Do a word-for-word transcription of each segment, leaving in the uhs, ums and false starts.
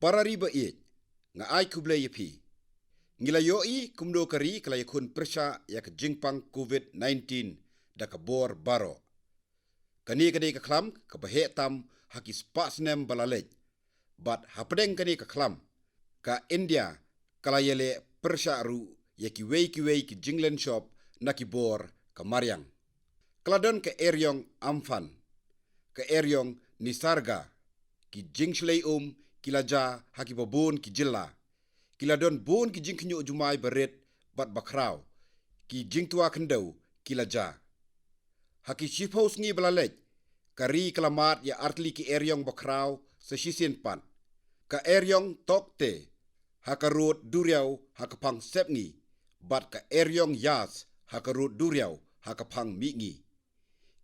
Para ri ba ïeit, nga ai khublei ïa phi. Ngi la ïohi kumno ka ri ka la ïakhun pyrshah ïa ka jingpang covid nineteen da ka bor baroh. Kane ka dei ka khlam kaba heh tam ha ki spah snem ba la leit. Bad hapdeng kane ka khlam, ka India ka la ïaleh pyrshah ruh ïa kiwei kiwei ki jinglynshop na ki bor ka mariang. Ka la don ka eriong Amphan, ka eriong Nisarga, ki jingshlei um ki la jia ha kiba bun ki jylla. Ki la don bun ki jingkhynñiuh jumai barit bad bakhraw, ki jingtwa khyndew ki la jia. Ha ki shiphew sngi ba la leit, ka ri ka la mad ïa artylli ki eriong bakhraw sa shisien pat. Ka eriong Tokte ha ka rud duriaw ha ka phang Sepngi, bad ka eriong Yas ha ka rud duriaw ha ka phang Mihngi.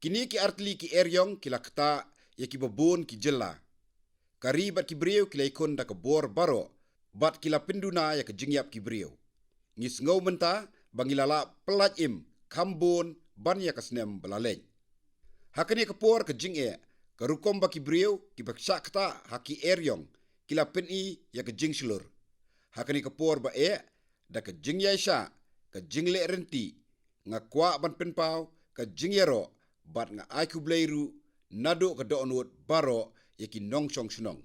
Kine ki artylli ki eriong ki la ktah ïa kiba bun ki jylla. Ka ri bad ki briew ki la ïakhun da ka bor baroh, bad ki la pynduna ïa ka jingïap ki briew. Ngi sngew mynta ba ngi la lah pyllait im kham bun ban ïa ka snem ba la leit. Ha kane ka por ka jingeh, ka rukom ba ki briew kiba shah ktah ha ki eriong ki la pyni ïa ka jingshlur. Ha kane ka por ba eh, da ka jingïaishah, ka jingleh rynti, nga kwah ban pynpaw ka jingïaroh bad nga ai khublei ruh naduh ka dohnud baroh ïa ki nongshong shnong,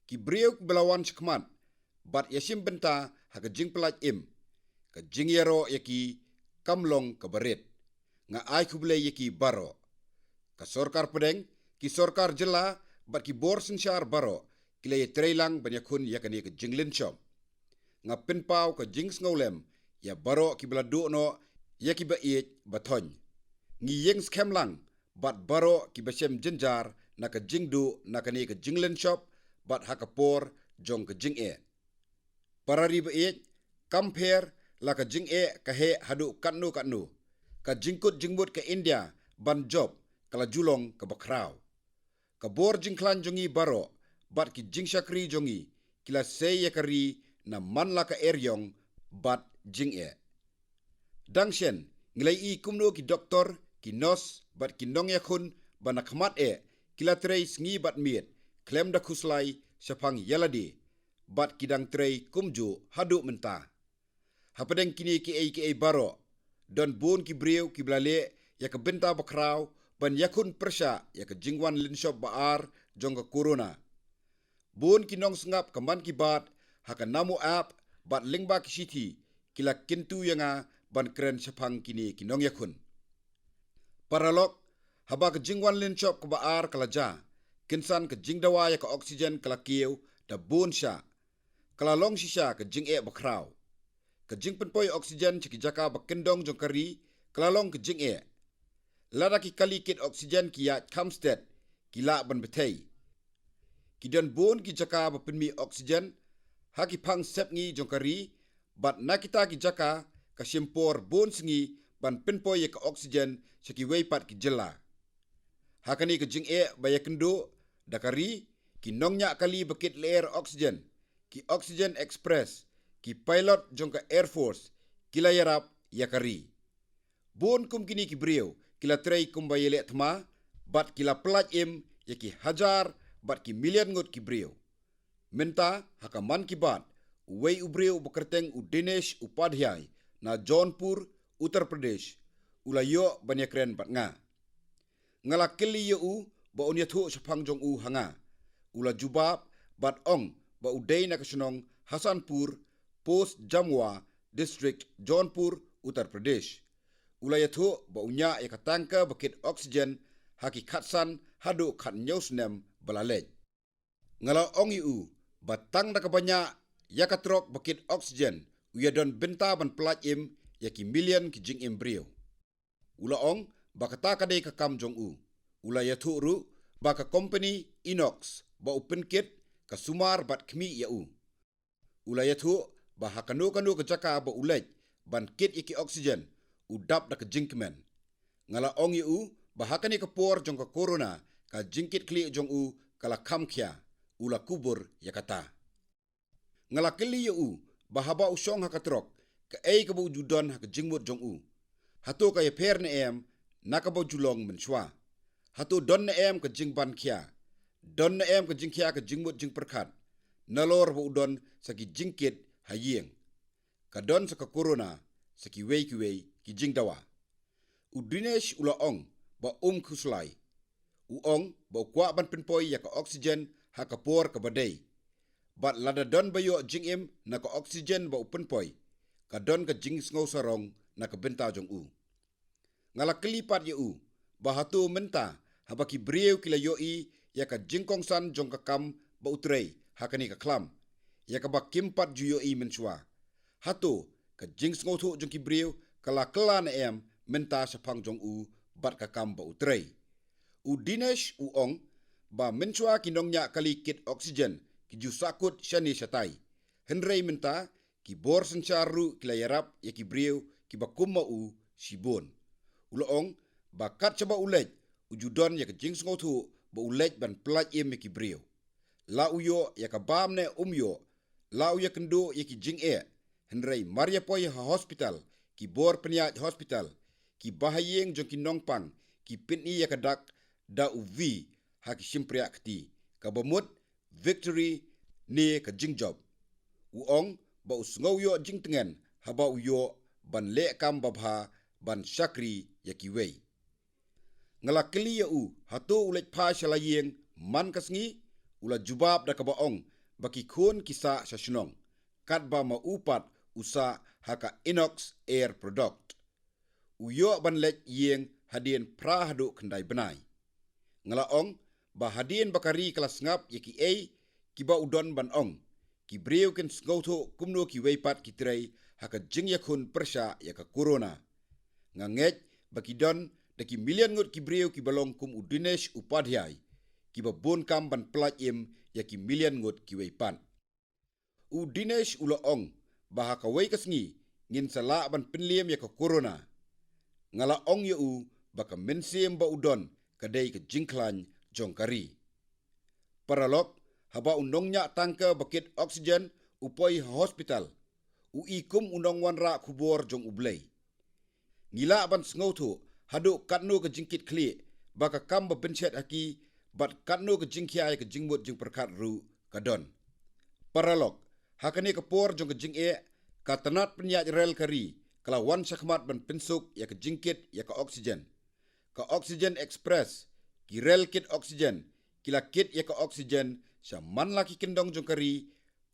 ki briew kiba la wan shakhmat bad ïashim bynta ha ka jingpyllait im. Ka jingïaroh ïa ki kam long kaba rit. Nga ai khublei ïa ki baroh. Ka sorkar pdeng, ki sorkar jylla bad ki bor synshar baroh ki la ïatrei lang ban ïakhun ïa kane ka jinglynshop. Nga pynpaw ka jingsngewlem ïa baroh kiba la duh noh ïa kiba ïeit ba thoiñ. Ngi ïeng skhem lang bad baroh kiba shem jynjar na ka jingduh na kane ka jinglynshop bad ha ka por jong ka jingeh. Para ri ba ïeit, kam pher la ka jingeh ka heh haduh katno katno, ka jingkut jingmut ka India ban jop ka la ju long kaba khraw. Ka bor jingkhlaiñ jong ngi baroh bad ki jingshakri jong ngi ki la sei ïa ka ri na man la ka eriong bad jingeh. Dang shen, ngi la ïohi kumno ki doktor, ki nurse bad ki nongïakhun ba na khmat eh ki la trei sngi bad miet khlem da khuslai shaphang ïa lade, bad ki dang trei kumjuh haduh mynta. Hapdeng kine kiei kiei baroh, don bun ki briew kiba la leh ïa ka bynta bakhraw ban ïakhun pyrshah ïa ka jingwan lynshop ba ar jong ka corona. Bun ki nongsngap ka Mann Ki Baat ha ka Namo app bad lyngba ki shithi ki la kyntu ïa nga ban kren shaphang kine ki nongïakhun. Paralok, haba ka jingwan lynshop kaba ar ka la jia, kynsan ka jingdawa ïa ka oxygen ka la kiew da bun shah. Ka la long shisha ka jingeh bakhraw. Ka jingpynpoi oxygen sha ki jaka ba kyndong jong ka ri ka la long ka jingeh. Lada ki kali kit oxygen ki ïaid kham stet, ki lah ban bthei. Ki don bun ki jaka ba pynmih oxygen ha ki phang Sepngi jong ka ri, bad na kita ki jaka ka shim por bun sngi ban pynpoi ïa ka oxygen sha kiwei pat ki jylla. Ha kane ka jingeh ba ïakynduh da ka ri, ki nongñiah kali ba kit lyer oxygen, ki oxygen express, ki pilot jong ka Air Force, ki la ïarap ïa ka ri. Bun kum kine ki briew ki la trei kumba ïaleh thma bad ki la pyllait im ïa ki hajar bad ki million ngut ki briew. Mynta ha ka Mann Ki Baat, uwei u briew ba kyrteng u Dinesh Upadhyay na Jaunpur, Uttar Pradesh, u la ïoh ban ïakren bad nga. Nga la kylli ïa u ba un ïathuh shaphang jong u ha nga. U la jubab bad ong ba u dei na ka shnong Hasanpur, Post Jamwa, District Jaunpur, Uttar Pradesh. U la ïathuh ba u ñiah ïa ka tanker ba kit oxygen ha ki khatsan haduh khathynñiew snem ba la leit. Nga la ong ïa u ba tang da kaba ñiah ïa ka trok ba kit oxygen u ïadon bynta ban pyllait im ïa ki million ki jingim briew. U la ong ba kata ka dei ka kam jong u. U la ïathuh ruh ba ka company Inox ba u pynkit ka sumar bad khmih ïa u. U la ïathuh ba ha kano kano ka jaka ba u leit ban kit ïa ki oxygen, u dap da ka jingkmen. Nga la ong ïa u ba ha kane ka por jong ka corona ka jingkit khlieh jong u ka la kham khia. U la kubur ïa kata. Nga la kylli ïa u ba haba u shong ha ka trok, kaei kaba u ju don ha ka jingmut jong u? Hato ka ïapher ne em na kaba u ju long mynshuwa? Hato don ne em ka jingban khia? Don ne em ka jingkhia ka jingmut jingpyrkhat? nalor ba u don sa ki jingkit ha ïing. Ka don sa ka corona, sa kiwei kiwei ki jingdawa. U Dinesh u la ong ba um khuslai. U ong ba u kwah ban pynpoi ïa ka oxygen ha ka por kaba dei. Bad lada don ba ïoh jingim na ka oxygen ba u pynpoi, ka don ka jingsngew sarong na ka bynta jong u. Nga la kylli pat ïa u ba hato mynta haba ki briew ki la ïohi ïa ka jingkongsan jong ka kam ba u trei ha kane ka khlam, ïa kaba kim pat ju ïohi mynshuwa, hato ka jingsngewthuh jong ki briew ka la kylla ne em mynta shaphang jong u bad ka kam ba u trei? U Dinesh u ong ba mynshuwa ki nongñiah kali kit oxygen ki ju sahkut shane shatai, hynrei mynta ki bor synshar ruh ki la ïarap ïa ki briew kiba kum ma u shibun. U la ong ba kat shaba u leit, u ju don ïa ka jingsngewthuh ba u leit ban pyllait im ïa ki briew. La u ïoh ïa ka bam ne um ïoh, la u ïakynduh ïa ki jingeh, hynrei mar ïa poi ha hospital, ki bor pynïaid hospital, ki bahaïing jong ki nongpang ki pyni ïa ka dak da u V ha ki shympriah kti, kaba mut victory ne ka jingjop. U ong ba u sngew ïoh jingtngen haba u ïoh ban leh kam babha ban shakri ïa kiwei. Nga la kylli ïa u hato u leit phai sha la ïing man ka sngi, u la jubab da kaba ong ba ki khun ki sah sha shnong, katba ma u pat u sah ha ka Inox Air Product. U ïoh ban leit ïing hadien phra haduh khyndai bnai. Nga la ong ba hadien ba ka ri ka la sngap ïa kiei kiba u don ban ong, ki briew kin sngewthuh kumno kiwei pat ki trei ha ka jingïakhun pyrshah ïa ka corona. Nga ngeit ba ki don da ki million ngut ki briew kiba long kum u Dinesh Upadhyay, kiba bun kam ban pyllait im ïa ki million ngut kiwei pat. U Dinesh u la ong ba ha kawei ka sngi ngin sa lah ban pynliem ïa ka corona. Nga la ong ïa u ba ka mynsiem ba u don ka dei ka jingkhlaiñ jong ka ri. Paralok, haba u nongñiah tangka ba kit oxygen u poi ha hospital, u i kum u nongwanrah khubor jong U Blei. Ngi lah ban sngewthuh haduh katno ka jingkit khlieh ba ka kam ba pynshet ha ki, bad katno ka jingkhia ïa ka jingmut jingpyrkhat ruh ka don. Paralok, ha kane ka por jong ka jingeh, ka tnat pynïaid rel ka ri ka la wan shakhmat ban pynsuk ïa ka jingkit ïa ka oxygen. Ka Oxygen Express, ki rel kit oxygen, ki la kit ïa ka oxygen sha man la ki kyndong jong ka ri,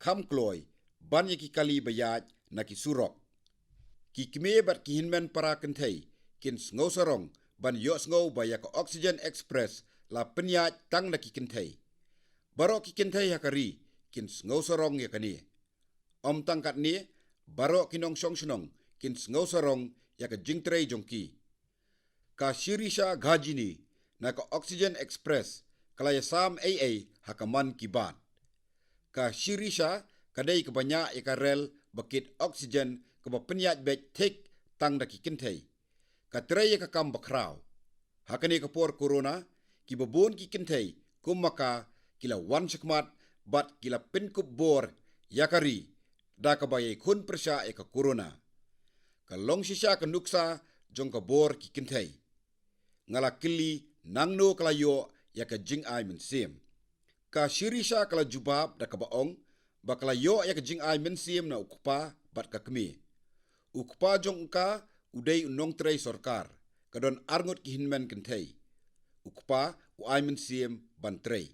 kham kloi ban ïa ki kali ba ïaid na ki surok. Ki kmie bad ki hynmen para kynthei kin sngew sarong ban ïohsngew ba ïa ka Oxygen Express la pynïaid tang na ki kynthei. Baroh ki kynthei ha ka ri kin sngew sarong ïa kane. Ym tang katne, baroh ki nongshong shnong kin sngew sarong ïa ka jingtrei jong ki. Ka Shirisha Ghajini na ka Oxygen Express ka la ïasam ei ei ha ka Mann Ki Baat. Ka Shirisha ka dei kaba ñiah ïa ka rel ba kit oxygen kaba pynïaid beit thik tang da ki kynthei. Ka trei ïa ka kam ba khraw. Ha kane ka por corona, kiba bun ki kynthei kum ma ka ki la wan shakhmat bad ki la pynkup bor ïa ka ri da kaba ïai khun pyrshah ïa ka corona. Ka long shisha ka nuksa jong ka bor ki kynthei. Nga la kylli nangno ka la ïoh ïa ka jingai mynsiem. Ka Shirisha ka la jubab da kaba ong ba ka la ïoh ïa ka jingai mynsiem na u kpa bad ka kmie. U kpa jong ka u dei u nongtrei sorkar, ka don arngut ki hynmen kynthei. U kpa u ai mynsiem ban trei.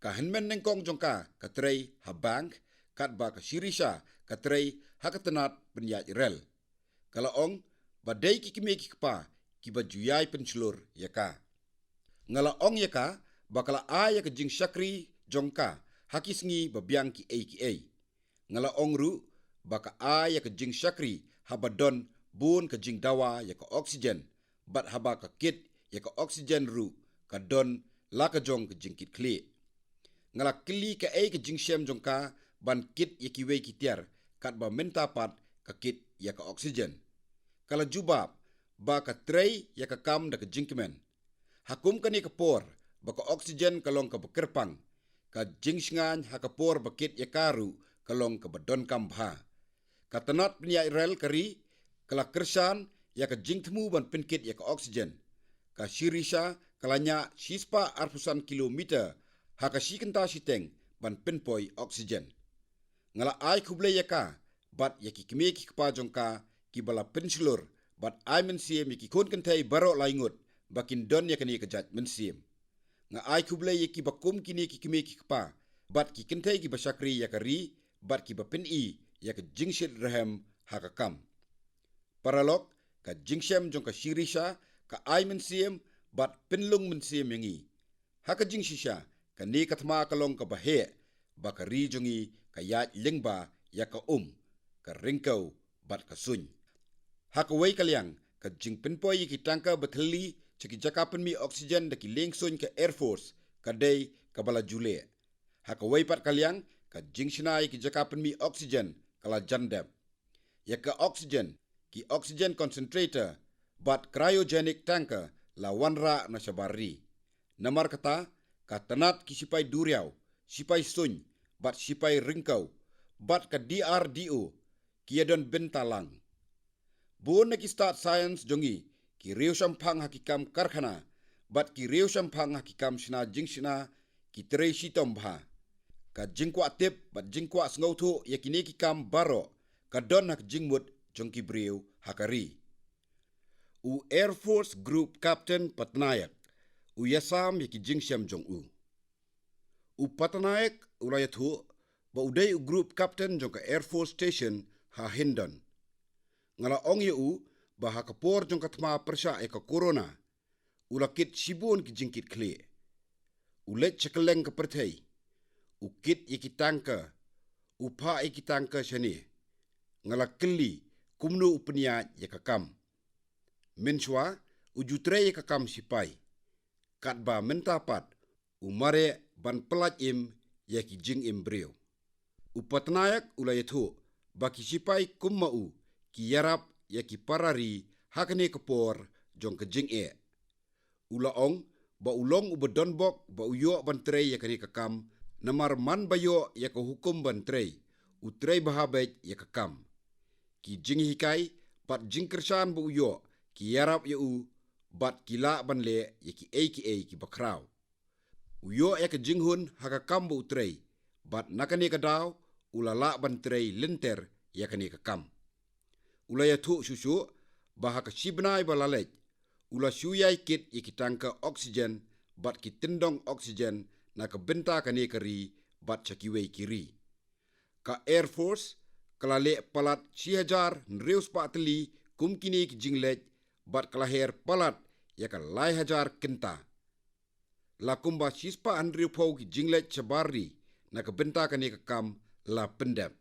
Ka hynmen nyngkong jong ka ka trei ha bank, katba ka Shirisha ka trei ha ka tnat pynïaid rel. Ka la ong ba dei ki kmie ki kpa kiba ju ïai pynshlur ïa ka. Nga la ong ïa ka ba ka la ai ïa ka jingshakri jong ka ha ki sngi ba biang kiei kiei. Nga la ong ruh ba ka ai ïa ka jingshakri haba don bun ka jingdawa ïa ka oxygen, bad haba ka kit ïa ka oxygen ruh ka don la ka jong ka jingkit khlieh. Nga la kylli kaei ka jingshem jong ka ban kit ïa kiwei ki tiar katba mynta pat ka kit ïa ka oxygen. Ka la jubab ba ka trei ïa ka kam da ka jingkmen. Ha kum kane ka por ba ka oxygen ka long kaba kyrpang, ka jingshngaiñ ha ka por ba kit ïa ka ruh ka long kaba donkam bha. Ka tnat pynïaid rel ka ri ka la kyrshan ïa ka jingthmu ban pynkit ïa ka oxygen. Ka Shirisha ka la ñiah shispah arphew san kilometer ha ka shi kynta shiteng ban pynpoi oxygen. Nga la ai khublei ïa ka bad ïa ki kmie ki kpa jong ka kiba la pynshlur bad ai mynsiem ïa ki khun kynthei baroh lai ngut ba kin don ïa kane ka jait mynsiem. Nga ai khublei ïa kiba kum kine ki kmie ki kpa bad ki kynthei kiba shakri ïa ka ri bad kiba pyni ïa ka jingshit rhem ha ka kam. Paralok, ka jingshem jong ka Shirisha ka ai mynsiem bad pynlung mynsiem ïa ngi. Ha ka jingshisha, kane ka thma ka long kaba heh ba ka ri jong ngi ka ïaid lyngba ïa ka um, ka ryngkew bad ka suiñ. Ha kawei ka liang, ka jingpynpoi ïa ki tanker ba thylli sha ki jaka pynmih oxygen da ki liengsuiñ ka Air Force ka dei kaba la ju leh. Ha kawei pat ka liang, ka jingshna ïa ki jaka pynmih oxygen ka la jan dep. Ïa ka oxygen, ki oxygen concentrator bad cryogenic tanker la wanrah na shabar ri. Namar kata, ka tnat ki sipai duriaw, sipai suiñ bad sipai ryngkew bad ka D R D O ki ïadon bynta lang. Bun na ki stad science jong ngi ki riew shemphang ha ki kam karkhana bad ki riew shemphang ha ki kam shna jingshna ki trei shitom bha. Ka jingkwah tip bad jingkwah sngewthuh ïa kine ki kam baroh ka don ha ka jingmut jong ki briew ha ka ri. U Air Force Group Captain Patnaik u ïasam ïa ki jingshem jong u. U Patnaik u la ïathuh ba u dei u Group Captain jong ka Air Force Station ha Hindon. Nga la ong ïa u ba ha ka por jong ka thma pyrshah ïa ka corona, u la kit shibun ki jingkit khlieh. U leit sha kylleng ka pyrthei, u kit ïa ki tanker, u phah ïa ki tanker shane. Nga la kylli kumno u pynïaid ïa ka kam. Mynshuwa u ju trei ïa ka kam sipai, katba mynta pat u mareh ban pyllait im ïa ki jingim briew. U Patnaik u la ïathuh ba ki sipai kum ma u ki ïarap ïa ki para ri ha kane ka por jong ka jingeh. U la ong ba u long uba donbok ba u ïoh ban trei ïa kane ka kam, namar man ba ïoh ïa ka hukum ban trei, u trei bha beit ïa ka kam. Ki jinghikai bad jingkyrshan ba u ïoh ki ïarap ïa u bad ki lah ban leh ïa kiei kiei kiba khraw. U ïoh ïa ka jinghun ha ka kam ba u trei bad na kane ka daw u la lah ban trei lynter ïa kane ka kam. U la ïathuh shuh shuh ba ha ka shi bnai ba la leit u la shu ïai kit ïa ki tanker oxygen bad ki tyndong oxygen na ka bynta kane ka ri bad sha kiwei ki ri. Ka Air Force ka la leh palat shi hajar hynriew spah tylli kum kine ki jingleit bad ka la her palat ïa ka lai hajar kynta. La kumba shi spah hynriewphew ki jingleit shabar ri na ka bynta kane ka kam la pyndep.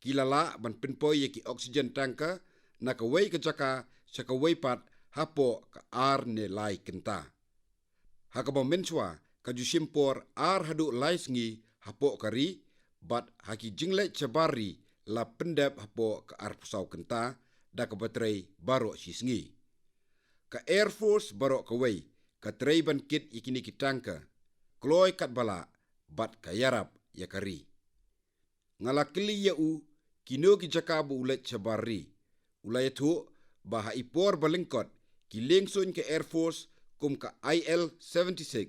Ki la lah ban pynpoi ïa ki oxygen tanker na kawei ka jaka sha kawei pat hapoh ka ar ne lai kynta. Ha kaba mynshuwa ka ju shim por ar haduh lai sngi hapoh ka ri, bad ha ki jingleit shabar ri la pyndep hapoh ka arphew saw kynta, da kaba trei baroh shi sngi. Ka Air Force baroh kawei ka trei ban kit ïa kine ki tanker, kloi katba lah bad ka ïarap ïa ka ri. Nga la kylli ïa u kino ki jaka ba u leit shabar ri. U la ïathuh ba ha i por ba lyngkot ki liengsuiñ ka Air Force kum ka I L seventy-six,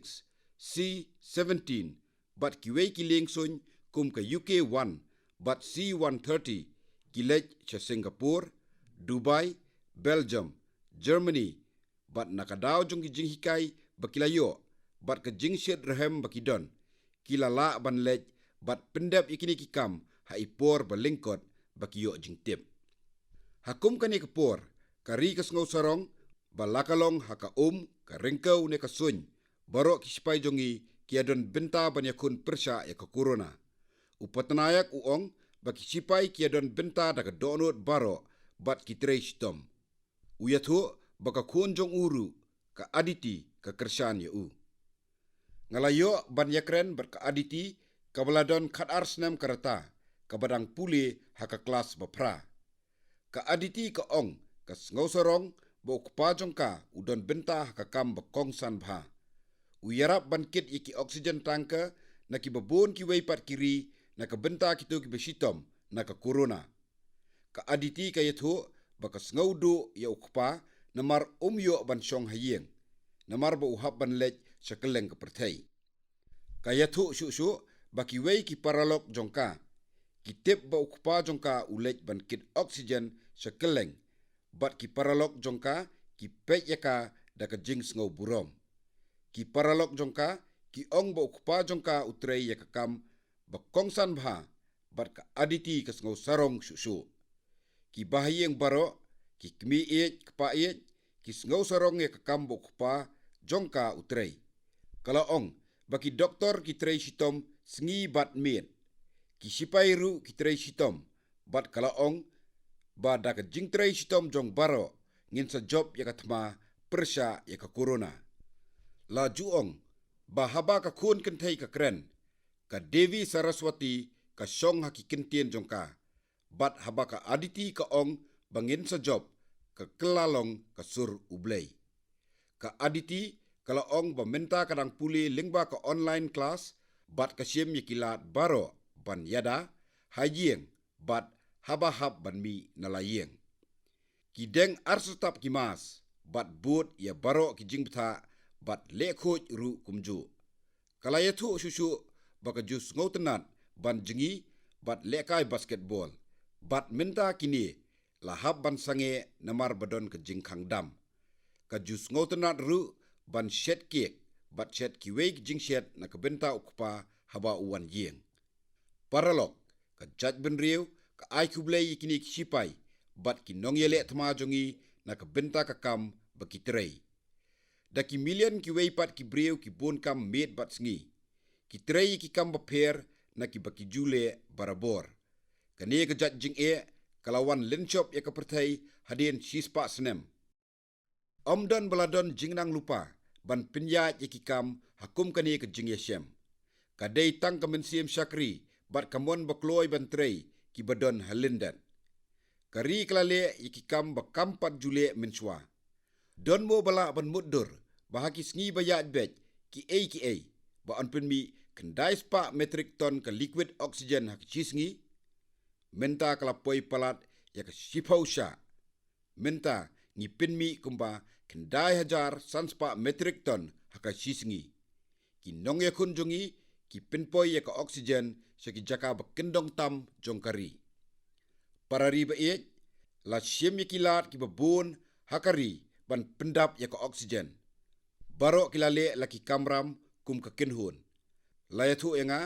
C seventeen bad kiwei ki liengsuiñ kum ka U K one bad C one thirty ki leit sha Singapore, Dubai, Belgium, Germany, bad na ka daw jong ki jinghikai ba ki la ïoh bad ka jingshit rhem ba ki don, ki la lah ban leit bad pyndep ïa kine ki kam ha i por ba lyngkot ba ki ïoh jingtip. Ha kum kane ka por ka ri ka sngewsarong ba la ka long ha ka um, ka ryngkew ne ka suiñ, baroh ki sipai jong ngi ki ïadon bynta ban ïakhun pyrshah ïa ka corona. U Patnaik u ong ba ki sipai ki ïadon bynta da ka dohnud baroh bad ki trei shitom. U ïathuh ba ka khun jong u ruh, ka Aditi, ka kyrshan ïa u. Nga la ïoh ban ïakren bad ka Aditi kaba la don khatar snem ka rta, kaba dang pule ha ka klas ba phra. Ka Aditi ka ong ka sngewsarong ba u kpa jong ka u don bynta ha ka kam ba kongsan bha. U ïarap ban kit ïa ki oxygen tanker na kiba bun kiwei pat ki ri na ka bynta kito kiba shitom na ka corona. Ka Aditi ka ïathuh ba ka sngew duh ïa u kpa namar um ïoh ban shong ha ïing, namar ba u hap ban leit sha kylleng ka pyrthei. Ka ïathuh shuh shuh ba kiwei ki paralok jong ka ki tip ba u kpa jong ka u leit ban kit oxygen sha kylleng, bad ki paralok jong ka ki peit ïa ka da ka jingsngew burom. Ki paralok jong ka ki ong ba u kpa jong ka u trei ïa ka kam ba kongsan bha, bad ka Aditi ka sngew sarong shuh shuh. Ki bahaïing baroh, ki kmie ïeit kpa ïeit, ki sngew sarong ïa ka kam ba u kpa jong ka u trei. Ka la ong ba ki doktor ki trei shitom sngi bad miet. Ki sipai ruh ki trei shitom, bad ka la ong ba da ka jingtrei shitom jong baroh ngin sa jop ïa ka thma pyrshah ïa ka corona. La ju ong ba haba ka khun kynthei ka kren, ka Devi Saraswati ka shong ha ki kyntien jong ka, bad haba ka Aditi ka ong ba ngin sa jop, ka kylla long ka sur U Blei. Ka Aditi ka la ong ba mynta ka dang pule lyngba ka online class, bad ka shim ïa ki lad baroh ban ïada ha ïing bad haba hap ban mih na la ïing. Ki deng ar satap ki mask bad bud ïa baroh ki jingbthah bad leh khuid ruh kumjuh. Ka la ïathuh shuh shuh ba ka ju sngewtynnat ban jngi bad lehkai basketball, bad mynta kine la hap ban sangeh namar ba don ka jingkhang dam. Ka ju sngewtynnat ruh ban shet kek bad shet kiwei ki jingshet na ka bynta u kpa haba u wan ïing. Paralok, ka jaitbynriew ka ai khublei ïa kine ki sipai bad ki nongïaleh thma jong ngi na ka bynta ka kam ba ki trei. Da ki million kiwei pat ki briew ki bun kam miet bad sngi, ki trei ïa ki kam bapher na ki ba ki ju leh barabor. Kane ka jait jingeh ka la wan lynshop ïa ka pyrthei hadien shispah snem. Ym don ba la don jingnang lypa ban pynïaid ïa ki kam ha kum kane ka jingïashem. Ka dei tang ka mynsiem shakri bad ka mon ba kloi ban trei ki ba don ha lyndet. Ka ri ka la leh ïa ki kam ba kam pat ju leh mynshuwa. Don mo ba lah ban mutdur ba ha ki sngi ba ïaid beit kiei kiei ba yn pynmih khyndai spah metric ton ka liquid oxygen ha ka shi sngi? Mynta ka la poi palat ïa ka shiphew shah. Mynta ngi pynmih kumba khyndai hajar san spah metric ton ha ka shi sngi. Ki nongïakhun jong ngi ki pynpoi ïa ka oxygen sha ki jaka ba kyndong tam jong ka ri. Para ri ba ïeit, la shim ïa ki lad ki ba bun ha ka ri ban pyndap ïa ka oxygen. Baroh ki la leh la ki kamram kum ka kynhun. La ïathuh ïa nga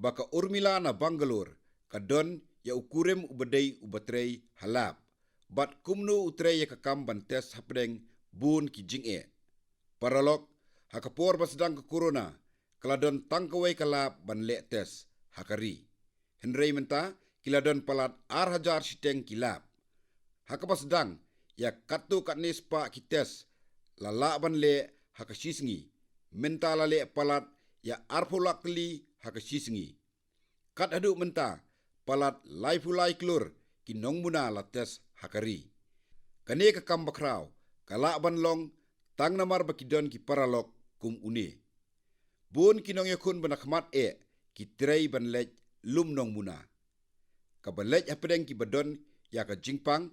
ba ka Urmila na Bangalore ka don ïa u kurim u ba dei u ba trei ha lab, bad kumno u trei ïa ka kam ban test hapdeng bun ki jingeh. Paralok, ha ka por ba sdang ka corona, ka la don tang kawei ka lab ban leh test ha ka ri. Hynrei mynta ki la don palat ar hajar shiteng ki lab. Ha kaba sdang ïa katto katne spah ki test la lah ban leh ha ka shi sngi. Mynta la leh palat ïa arphew lak tylli ha ka shi sngi. Kat haduh mynta, palat laiphew lai klur ki nongmuna la test ha ka ri. Kane ka kam bakhraw ka lah ban long tang namar ba ki don ki paralok kum une. Bun ki nongïakhun ba na khmat eh ki trei ban leit lum nongmuna. Kaba leit hapdeng ki ba don ïa ka jingpang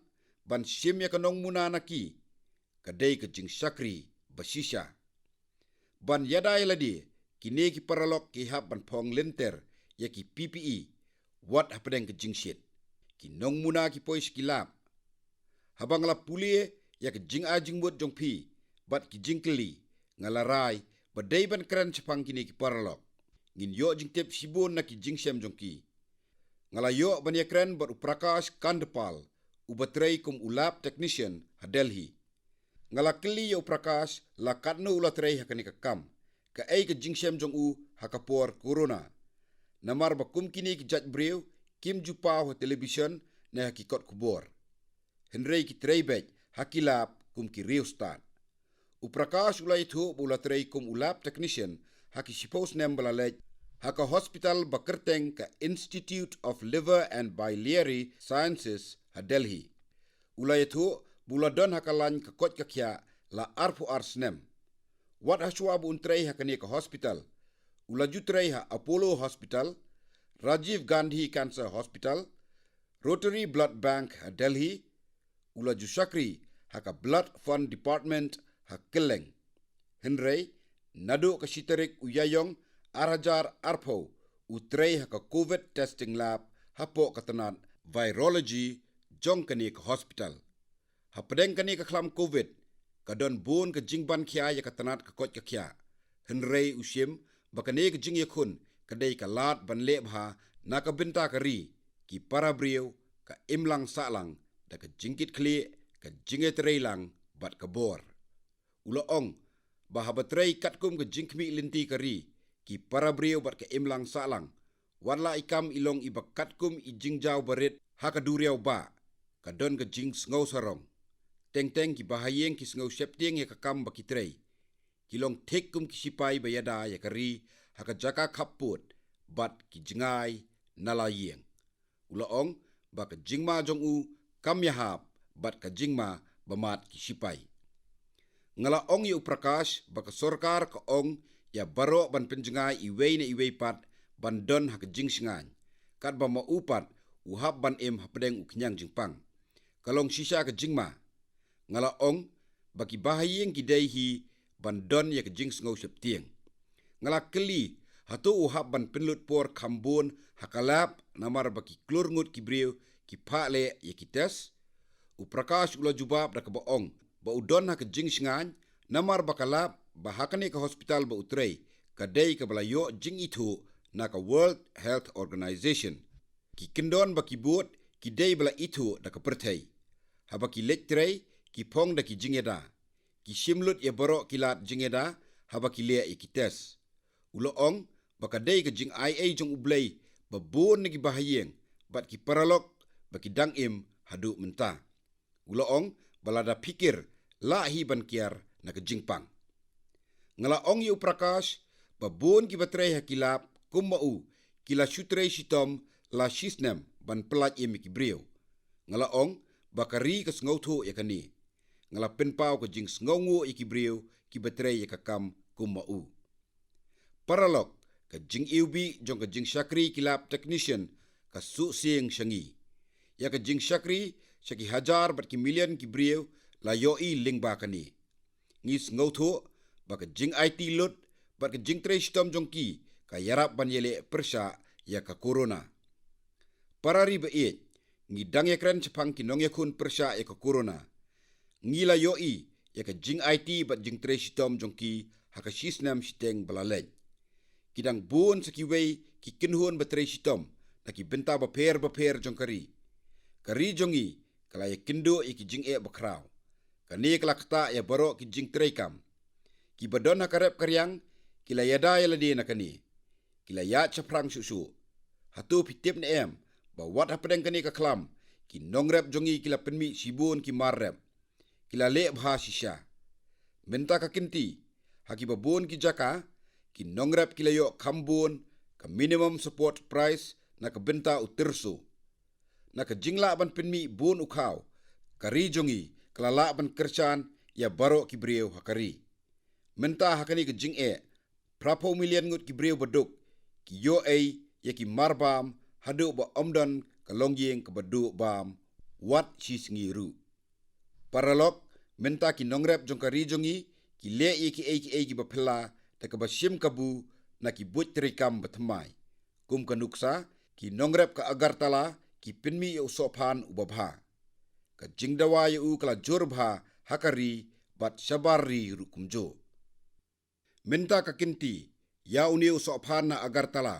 ban shim ïa ka nongmuna na ki, ka dei ka jingshakri ba shisha. Ban ïada ïa lade, kine ki paralok ki hap ban phong lynter ïa ki P P E wat hapdeng ka jingshit. Ki nongmuna ki poi sha ki lab. Haba nga la pule ïa ka jingai jingmut jong phi bad ki jingkylli, nga la rai ba dei ban kren shaphang kine ki paralok. Ngin ïoh jingtip shibun na ki jingshem jong ki. Nga la ïoh ban ïakren bad u Prakash Kandpal, u ba trei kum u lab technician ha Delhi. Nga la kylli ïa u Prakash la katno u la trei ha kane ka kam, kaei ka jingshem jong u ha ka por corona. Namar ba kum kine ki jait briew kim ju paw ha television ne ha ki kot khubor. Hynrei ki trei beit ha ki lab kum ki riewstad. U Prakash u la ïathuh ba u la trei kum u lab technician ha ki shiphew snem ba la leit ha ka hospital ba kyrteng ka Institute of Liver and Biliary Sciences ha Delhi. U la ïathuh ba u la don ha ka lain ka koit ka khiah la arphew ar snem. Wat hashwa ba un trei ha kane ka hospital, u la ju trei ha Apollo Hospital, Rajiv Gandhi Cancer Hospital, Rotary Blood Bank ha Delhi, u la ju shakri ha ka Blood Fund Department ha kylleng. Hynrei naduh ka shi tarik u Ïaïong ar hajar arphew, u trei ha ka Covid testing lab hapoh ka tnat virology jong kane ka hospital. Hapdeng kane ka khlam Covid, ka don bun ka jingban khia ïa ka tnat ka koit ka khiah. Hynrei u shim ba kane ka jingïakhun ka dei ka lad ban leh bha na ka bynta ka ri, ki para briew, ka imlang sahlang, da ka jingkitkhlieh, ka jingïatreilang bad ka bor. U la ong ba haba trei katkum ka jingkhmih lynti ka ri, ki para briew bad ka imlang sahlang, wat la i kam i long iba katkum i jingjaw barit ha ka duriaw bah, ka don ka jingsngew sarong. Teng teng ki bahaïing ki sngew sheptieng ïa ka kam ba ki trei. Ki long thik kum ki sipai ba ïada ïa ka ri ha ka jaka khappud bad ki jngai na la ïing. U la ong ba ka jingma jong u kam ïahap bad ka jingma ba mad ki sipai. Nga la ong ïa u Prakash ba ka sorkar ka ong ïa baroh ban pynjngai iwei na iwei pat ban don ha ka jingshngaiñ, katba ma u pat u hap ban im hapdeng u khñiang jingpang. Ka long shisha ka jingma. Nga la ong ba ki bahaïing ki dei hi ban don ïa ka jingsngew sheptieng. Nga la kylli, hato u hap ban pynlut por kham bun ha ka lab namar ba ki klur ngut ki briew ki phah leh ïa ki test? U Prakash u la jubab da kaba ong ba u don ha ka jingshngaiñ namar ba ka lab ba ha kane ka hospital ba u trei ka dei kaba la ïoh jingithuh na ka World Health Organization. Ki kyndon ba ki bud ki dei ba la ithuh da ka pyrthei. Haba ki leit trei, ki phong da ki jingïada. Ki shim lut ïa baroh ki lad jingïada haba ki leh ïa ki test. U la ong ba ka dei ka jingai ei jong U Blei ba bun na ki bahaïing bad ki paralok ba ki dang im haduh mynta. U la ong ba lada phikir, lah hi ban kiar na ka jingpang. Nga la ong ïa u Prakash ba bun kiba trei ha ki lab kum ma u ki la shu trei shitom la shisnem ban pyllait im ïa ki briew. Nga la ong ba ka ri ka sngewthuh ïa kane. Nga la pynpaw ka jingsngewnguh ïa ki briew kiba trei ïa ka kam kum ma u. Paralok, ka jingiwbih jong ka jingshakri ki lab technician ka suh sieng sha ngi. Ïa ka jingshakri sha ki hajar bad ki million ki briew la ïohi lyngba kane. Ngi sngewthuh ba ka jingaiti lut bad ka jingtrei shitom jong ki ka ïarap ban ïaleh pyrshah ïa ka corona. Para ri ba ïeit, ngi dang ïakren shaphang ki nongïakhun pyrshah ïa ka corona. Ngi la ïohi ïa ka jingaiti bad jingtrei shitom jong ki ha ka shisnem shiteng ba la leit. Ki dang bun sa kiwei ki kynhun ba trei shitom na ki bynta bapher bapher jong ka ri. Ka ri jong ngi ka la ïakynduh ïa ki jingeh bakhraw. Kane ka la ktah ïa baroh ki jingtrei kam. Kiba don ha ka rep ka riang ki la ïada ïa lade na kane. Ki la ïaid shaphrang shuh shuh. Hato phi tip ne em ba wat hapdeng kane ka khlam, ki nongrep jong ngi ki la pynmih shibun ki mar rep. Ki la leh bha shisha. Mynta ka kynti, ha kiba bun ki jaka, ki nongrep ki la ïoh kham bun ka minimum support price na ka bynta u tyrso. Na ka jinglah ban pynmih bun u khaw, ka ri jong ngi ka la lah ban kyrshan ïa baroh ki briew ha ka ri. Mynta ha kane ka jingeh, phraphew million ngut ki briew ba duk ki ïoh ei ïa ki mar bam haduh ba ym don ka longïing kaba duh bam wat shi sngi ruh. Paralok, mynta ki nongrep jong ka ri jong ngi ki leh ïa kiei kiei kiba phylla da kaba shim kabu na ki buit treikam ba thymmai. Kum ka nuksa, ki nongrep ka Agartala ki pynmih ïa u sohphan uba bha. Ka jingdawa ïa u ka la jur bha ha ka ri bad shabar ri ruh kumjuh. Mynta ka kynti, ïa une u sohphan na Agartala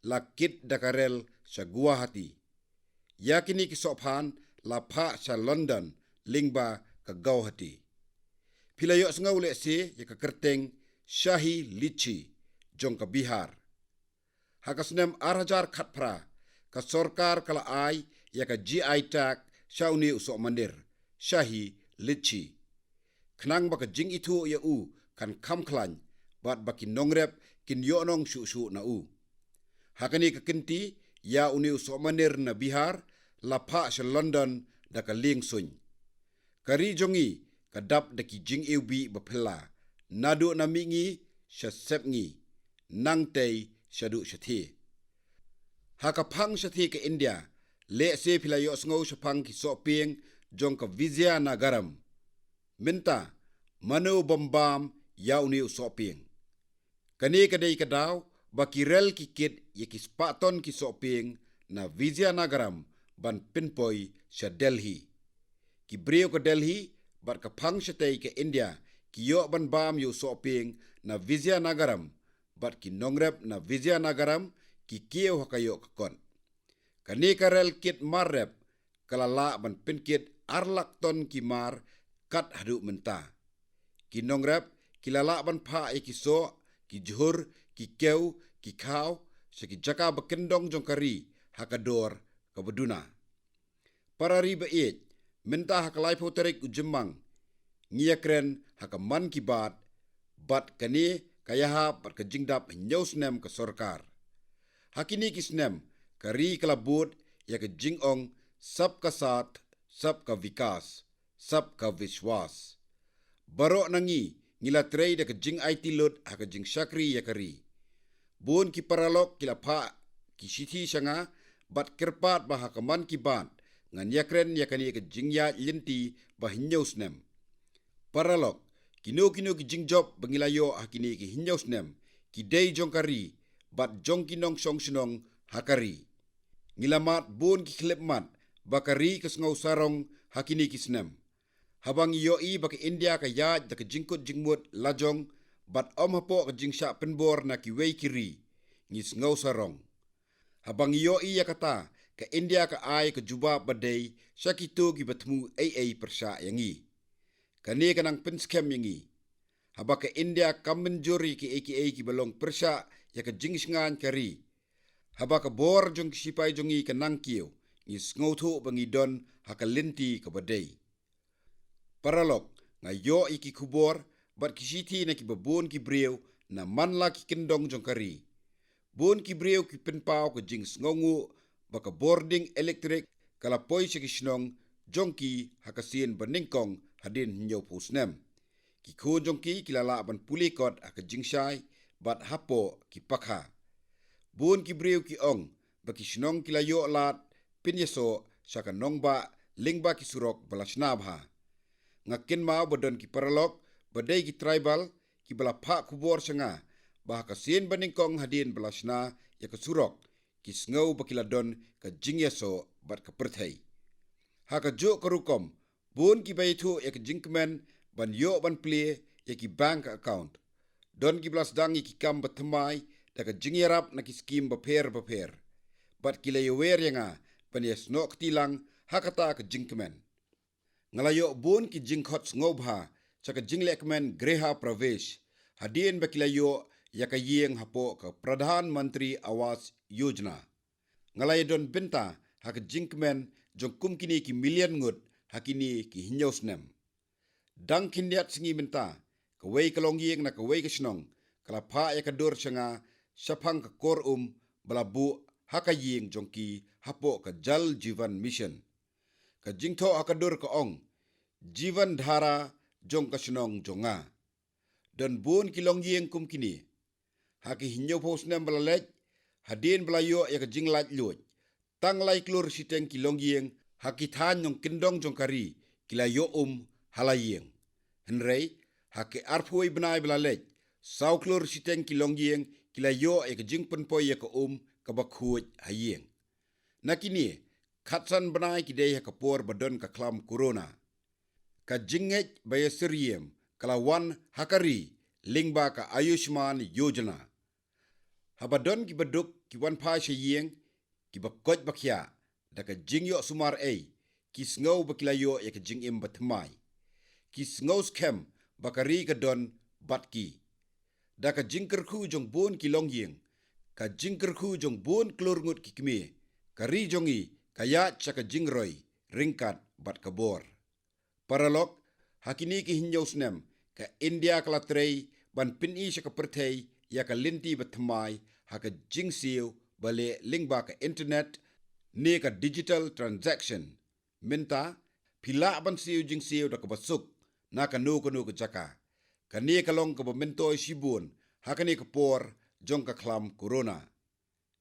la kit da ka rel sha Guwahati. Ïa kine ki sohphan la phah sha London lyngba ka Guwahati. Phi la ïohsngew lehse ïa ka kyrteng Shahi Litchi jong ka Bihar. Ha ka snem ar hajar khatphra, ka sorkar ka la ai ïa ka G I tag sha une u sohmandir, Shahi Litchi. Khnang ba ka jingithuh ïa u kan kham khlaiñ, bad ba ki nongrep kin ïoh nong shuh shuh na u. Ha kane ka kynti, ïa une u sohmandir na Bihar la phah sha London da ka lieng suiñ. Ka ri jong ngi ka dap da ki jingiwbih ba phylla, naduh na mihngi sha sepngi, nangtei shaduh shathie. Ha ka phang shathie ka India, lehse phi la ïohsngew shaphang ki sohpieng jong ka Vizianagaram. Mynta, mano bym bam ïa une u sohpieng? Kane ka dei ka daw ba ki rel ki kit ïa ki spah ton ki sohpieng na Vizianagaram ban pynpoi sha Delhi. Ki briew ka Delhi bad ka phang shatei ka India ki ïoh ban bam ïa u sohpieng na Vizianagaram, bad ki nongrep na Vizianagaram ki kiew ha ka ïoh ka kot. Kane ka rel kit mar rep ka la lah ban pynkit ar lak ton ki mar kat haduh mynta. Ki nongrep ki la lah ban phah ïa ki soh, ki jhur, ki kew, ki khaw sha ki jaka ba kyndong jong ka ri ha ka dor kaba duna. Para ri ba ïeit, mynta ha ka laiphew tarik u Jymmang ngi ïakren ha ka Mann Ki Baat, bad kane ka ïahap bad ka jingdap hynñiew snem ka sorkar. Ha kine ki snem ka ri ka la bud ïa ka jingong Sabka Saath, Sabka Vikas, Sabka Vishwas. Baroh na ngi ngi la trei da ka jingaiti lut ha ka jingshakri ïa ka ri. Bun ki paralok ki la phah ki shithi sha nga bad kyrpad ba ha ka Mann Ki Baat ngan ïakren ïa kane ka jingïaid lynti ba hynñiew snem. Paralok, kino kino ki jingjop ba ngi la ïoh ha kine ki hynñiew snem ki dei jong ka ri bad jong ki nongshong shnong ha ka ri. Ngi la mad bun ki khyllipmat ba ka ri ka sngew sarong ha kine ki snem. Haba ngi ïohi ba ka India ka ïaid da ka jingkut jingmut lajong bad ym hapoh ka jingshah pynbor na kiwei ki ri, ngi sngew sarong. Haba ngi ïohi ïa kata, ka India ka ai ka jubab ba dei sha kito kiba thmu ei ei pyrshah ïa ngi. Kane ka nang pynskhem ïa ngi. Haba ka India kam mynjur ïa kiei kiei kiba long pyrshah ïa ka jingshngaiñ ka ri, haba ka bor jong ki shipai jong ngi ka nang kiew, ngi sngewthuh ba ngi don ha ka lynti kaba dei. Paralok, nga ïoh ïa ki khubor bad ki shithi na kiba bun ki briew na man la ki kyndong jong ka ri. Bun ki briew ki pynpaw ka jingsngewnguh ba ka bording elektrik ka la poi sha ki shnong jong ki ha ka sien ba nyngkong hadien hynñiewphew snem. Ki khun jong ki ki la lah ban pule kot ha ka jingshai bad hapoh ki pakha. Bun ki briew ki ong ba ki shnong ki la ïoh lad pynïasoh sha ka nongbah lyngba ki surok ba la shna bha. Nga kynmaw ba don ki paralok ba dei ki tribal kiba la phah khubor sha nga ba ha ka sien ba nyngkong hadien ba la shna ïa ka surok, ki sngew ba ki la don ka jingïasoh bad ka pyrthei. Ha kajuh ka rukom, bun kiba ïathuh ïa ka jingkmen ban ïoh ban plie ïa ki bank account. Don kiba la sdang ïa ki kam bathymmai da ka jingïarap na ki skim bapher bapher. Bad ki la ïawer ïa nga ban ïasnoh kti lang ha kata ka jingkmen. Nga la ïoh bun ki jingkhot sngewbha sha ka jinglehkmen Griha Pravesh hadien ba ki la ïoh ïa ka ïing hapoh ka Pradhan Mantri Awas Yojana. Nga la ïadon bynta ha ka jingkmen jong kum kine ki million ngut ha kine ki hynñiew snem. Dang khyndiat sngi mynta, kawei ka longïing na kawei ka shnong ka la phah ïa ka dur sha nga shaphang ka kor um ba la buh ha ka ïing jong ki hapoh ka Jal Jeevan Mission. Ka jingthoh ha ka dur ka ong, Jeevan Dhara jong ka shnong jong nga. Don bun ki longïing kum kine. Ha ki hynñiewphew snem ba la leit, hadien ba la ïoh ïa ka jinglaitluid, tang lai klur shiteng ki longïing ha ki thaiñ nongkyndong jong ka ri ki la ïoh um ha la ïing. Hynrei ha ki arphew bnai ba la leit, saw klur shiteng ki longïing ki la ïoh ïa ka jingpynpoi ïa ka um kaba khuid ha ïing. Na kine, khatsan bnai ki dei ha ka por ba don ka khlam corona. Ka jingngeit ba ïasyriem ka la wan ha ka ri lyngba ka Ayushman Yojana. Haba don kiba duk ki wan phai sha ïing, kiba koit ba khiah, da ka jingïohsumar ei, ki sngew ba ki la ïoh ïa ka jingim bathymmai. Ki sngew skhem ba ka ri ka don bad ki. Da ka jingkyrkhu jong bun ki longïing, ka jingkyrkhu jong bun klur ngut ki kmie, ka ri jong ngi ka ïaid sha ka jingroi ryngkat bad ka bor. Paralok, ha kine ki hynñiew snem, ka India ka la trei ban pyni sha ka pyrthei ïa ka lynti bathymmai ha ka jingsiew ba leh lyngba ka internet ne ka digital transaction. Mynta phi lah ban siew jingsiew da kaba suk na kano kano ka jaka. Kane ka long kaba myntoi shibun ha kane ka por jong ka khlam corona.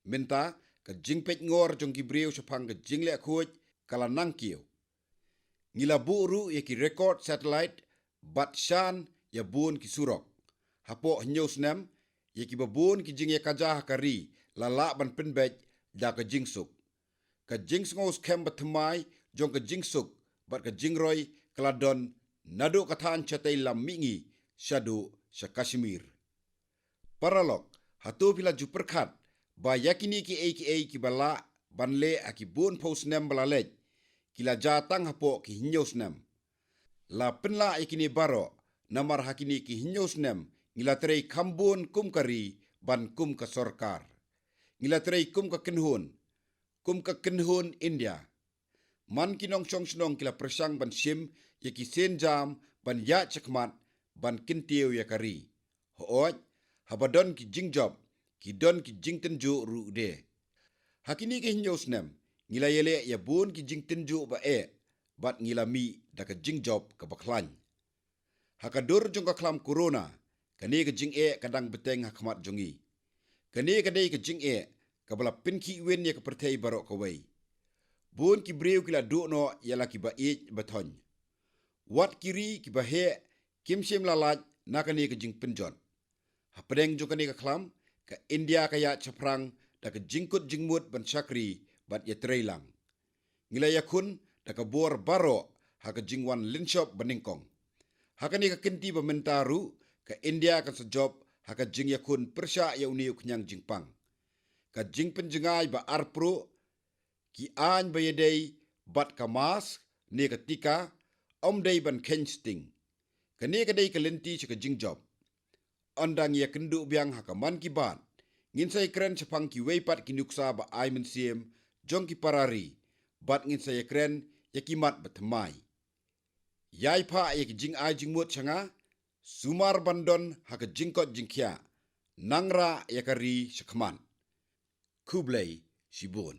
Mynta ka jingpeitngor jong ki briew shaphang ka jingleh khuid ka la nang kiew. Ngi la buh ruh ïa ki record satellite bad shan ïa bun ki surok. Hapoh hynñiew snem, ïa kiba bun ki jingïakajia ha ka ri la lah ban pynbeit da ka jingsuk. Ka jingsngew skhem bathymmai jong ka jingsuk bad ka jingroi ka la don naduh ka thaiñ shatei lam mihngi shaduh sha Kashmir. Paralok, hato phi la ju pyrkhat ba ïa kine kiei kiei kiba lah ban leh ha ki bun phew snem ba la leit, ki la jia tang hapoh ki hynñiew snem. La pynlah ïa kine baroh, namar ha kine ki hynñiew snem ngi la trei kham bun kum ka ri bad kum ka sorkar. Ngi la trei kum ka kynhun, kum ka kynhun India. Man ki nongshong shnong ki la pyrshang ban shim ïa ki sienjam ban ïaid shakhmat ban kyntiew ïa ka ri. Hooid, haba don ki jingjop, ki don ki jingtynjuh ruh de. Ha kine ki hynñiew snem, ngi la ïaleh ïa bun ki jingtynjuh ba eh, bad ngi la mih da ka jingjop kaba khlaiñ. Ha ka dur jong ka khlam corona, kane ka jingeh ka dang bteng ha khmat jong ngi. Kane ka dei ka jingeh kaba la pynkhih win ïa ka pyrthei baroh kawei. Bun ki briew ki la duh noh ïa la kiba ïeit ba thoiñ. Wat ki ri kiba heh kim shym la lait na kane ka jingpynjot. Hapdeng jong kane ka khlam, ka India ka ïaid shaphrang da ka jingkut jingmut ban shakri bad ïatreilang. Ngi la ïakhun da ka bor baroh ha ka jingwan lynshop banyngkong. Ha kane ka kynti ba mynta ruh, ka India kan sa jop ha ka jingïakhun pyrshah ïa une u khñiang jingpang. Ka jingpynjngai ba arpruh, ki aiñ ba ïadei bad ka mask ne ka tika, ym dei ban kheiñ sting. Kane ka dei ka lynti sha ka jingjop. Ynda ngi ïakynduh biang ha ka Mann Ki Baat, ngin sa ïakren shaphang kiwei pat ki nuksa ba ai mynsiem jong ki para ri, bad ngin sa ïakren ïa ki mat bathymmai. Ïai phah ïa ki jingai jingmut sha nga, sumar ban don ha ka jingkoit jingkhiah, nang rah ïa ka ri shakhmat. Khublei shibun.